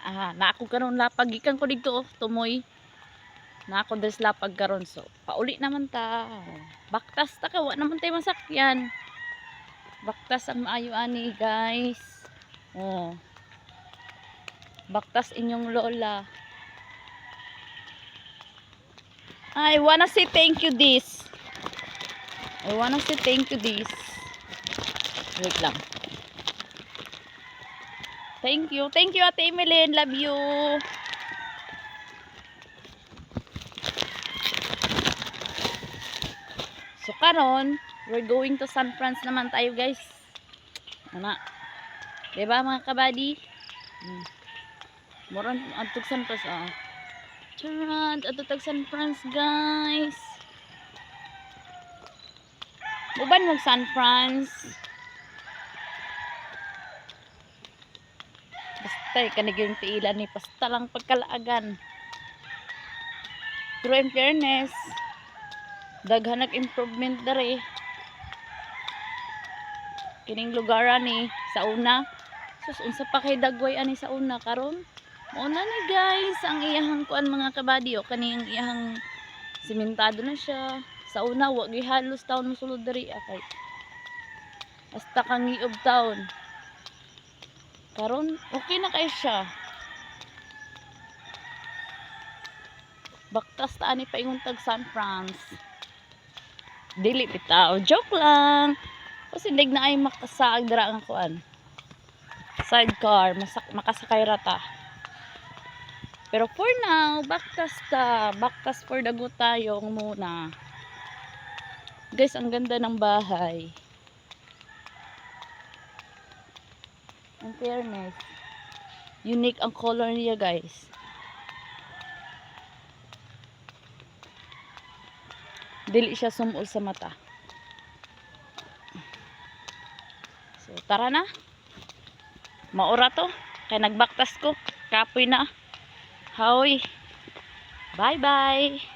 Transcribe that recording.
Ah, na ako karon lapag gikan ko didto, oh, tumoy. Na ako dres lapag karon, so pauli naman ta. Baktas ta ka, wa naman tay masakyan. Baktas ang maayo ani, guys. Oh. Baktas inyong lola. I wanna say thank you this. I wanna say thank you this. Wait lang. Thank you. Thank you, Ate Emeline. Love you. So, karon, we're going to San Franz naman tayo, guys. Ana. Diba, mga kabady? Moron, adtog San Franz, ah. Charot, adtog San Franz, guys. Uban mo San Franz. Basta eh, kanig yung tiila ni basta lang pagkalaagan. Pero in fairness, daghan nag-improvement dere. Kining lugar ani sa una. Sus, unsa pa kay dagway ani sa una karon? Mao na ni, guys, ang iyahang kuan, mga kabady, o kaning iyahang simentado na siya. Sa una wa gihalos taon mosulod diri, ah, kay hasta kang ngiob taon. Karon okay na kay siya. Baktas ta ani paingon tag San Franz. Dili bitaw, joke lang. Kasi hindi na ay makasaag dira nga kuan. Sidecar, masak makasakay ra ta. Pero for now, baktas ta. Baktas for the go tayo muna. Guys, ang ganda ng bahay. In fairness, unique ang color niya, guys. Dili siya sumul sa mata. So, tara na. Maura to. Kay nagbaktas ko. Kapoy na. Hoy. Bye-bye.